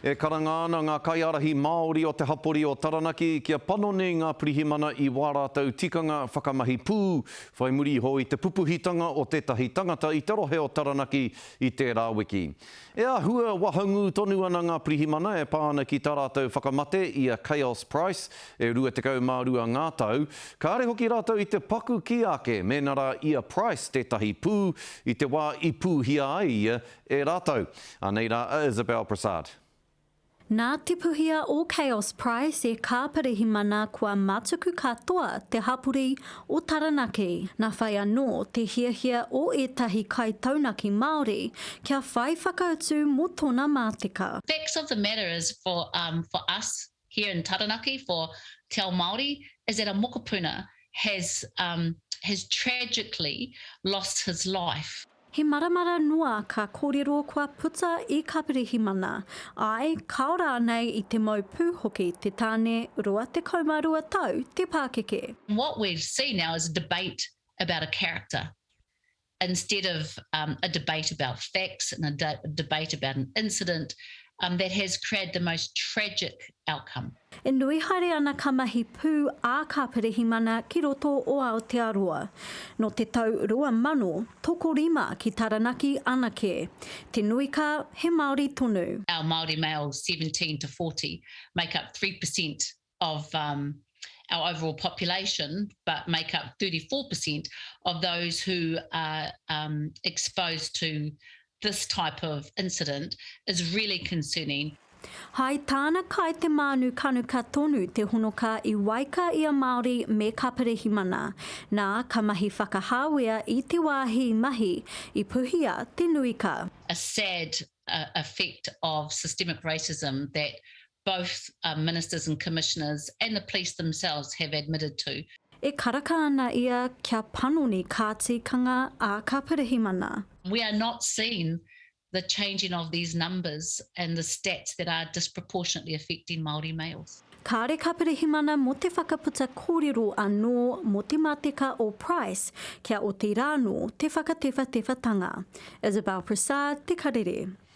E karanga ana ngā kaiārahi Māori o te hapori o Taranaki kia panoni ngā pirihimana i wā rātou tikanga whakamahi pū whai muri iho i te pupuhitanga o tētahi tangata i te rohe o Taranaki i tērā wiki. E āhua wahangū tonu ana ngā pirihimana e pā ana ki tā rātou whakamate i a Chaos Price, e 22 ngā tau. Kāre hoki rātou i te paku kī ake mēnā rā i a Price tētahi pū i te wā i pūhia ai ia E rātou. Anei rā a Isabel Prasad. Nā te puhia o Chaos Price e kā pirihimana kua matuku katoa te hapori o Taranaki. Nā whai anō te hiahia o ētahi kaitaunaki Māori kia whai whakautu mō tōna māteka. Facts of the matter is for um for us here in Taranaki for Te Ao Māori is that a mokopuna has um has tragically lost his life. He maramara noa ka kōrero kua puta i ka pirihimana, āe, kao rānei i te mau pū hoki te tāne 22 tau te pākeke. What we see now is a debate about a character instead of a debate about facts and a debate about an incident that has created the most tragic outcome. E nui haere ana ka mahi pū a Kā Pirihimana ki roto o Aotearoa. Nō te tau 2000, tokorima ki Taranaki anake. Te nuika he Māori tonu. Our Māori males 17 to 40 make up 3% of um, our overall population, but make up 34% of those who are um, exposed to this type of incident is really concerning. Hai tāna kai te mānu kanuka tonu te honoka i waika i a Māori me ka Pirihimana. Nā, ka mahi whakahāwea i te wāhi mahi i puhia te nuika. A sad effect of systemic racism that both ministers and commissioners and the police themselves have admitted to. E karaka ana ia kia panoni kā tikanga a ka Pirihimana. We are not seeing the changing of these numbers and the stats that are disproportionately affecting Māori males. Kāre ka Pirihimana mō te whakaputa kōrero anō mō te mateka o Price kia oti rānō te whakatewhatewhatanga. Isabel Prasad, Te Karere.